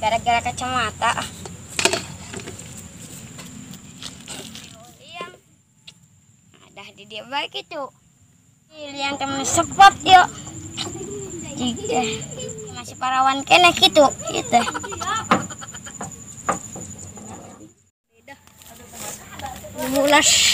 Gara-gara kacamata. Liang. Ada di dia baik itu. Liang temen sepot yuk. Jika masih parawan kene gitu, gitu. Mulas.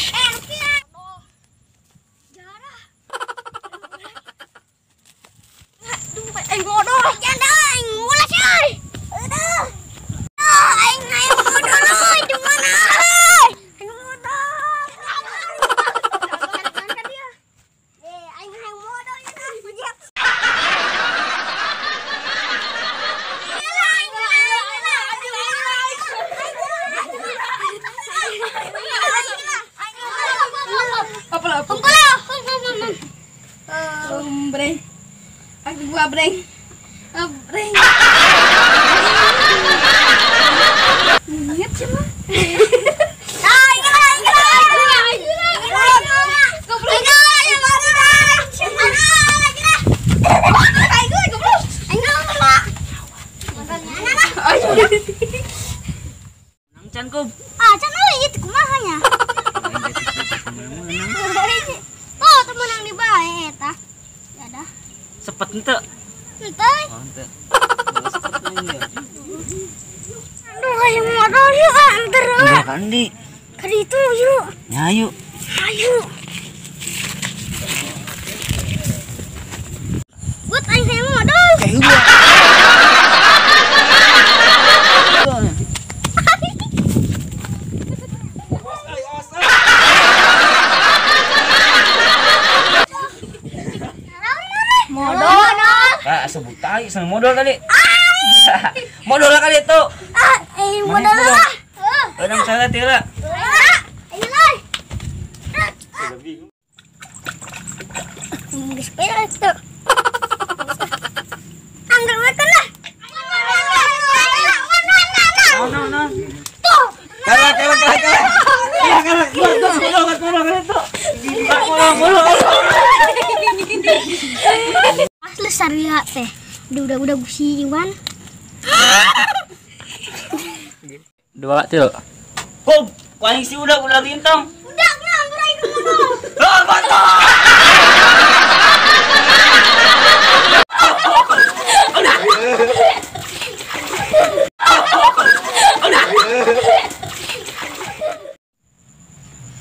Breng, aku gua breng, breng. Monyet sih mah. Ah, can euy ieu kumaha nya? Oh, teu meunang di bae eta. Ya dah. Sepet henteu? Henteu. Oh, henteu. Sepet ieu. Aduh, hayang modal yuk, anter lah. Kan di. Ka ditu yuk. Ya yuk. Ayo. Buat aing hayang modal. Ah, sebut tai sama modal tadi. Modal kali itu. Ah, modal lah. Orang salah tira. Ayo lah. Geus pira itu. Angger we lah. No, no. Tuh. Kalah, kalah, kalah, kalah. Ya, kalah. Modal, modal, modal itu. Modal, modal. Asli saria teh. Udah si Iwan. Dua tuh. Kok kuaing si udah lintang. Udah nganggur aing ngomong. Ah, mantap.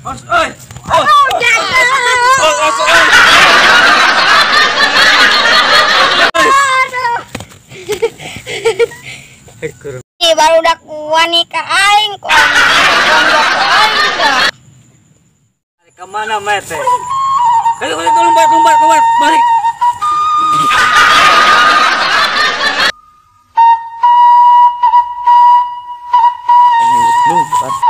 Os, oi. Oh, os, oi. Baru udah kuah nikah aing kok aing dah. Kemana mete? Ayo lompat lompat lompat balik. Lompat.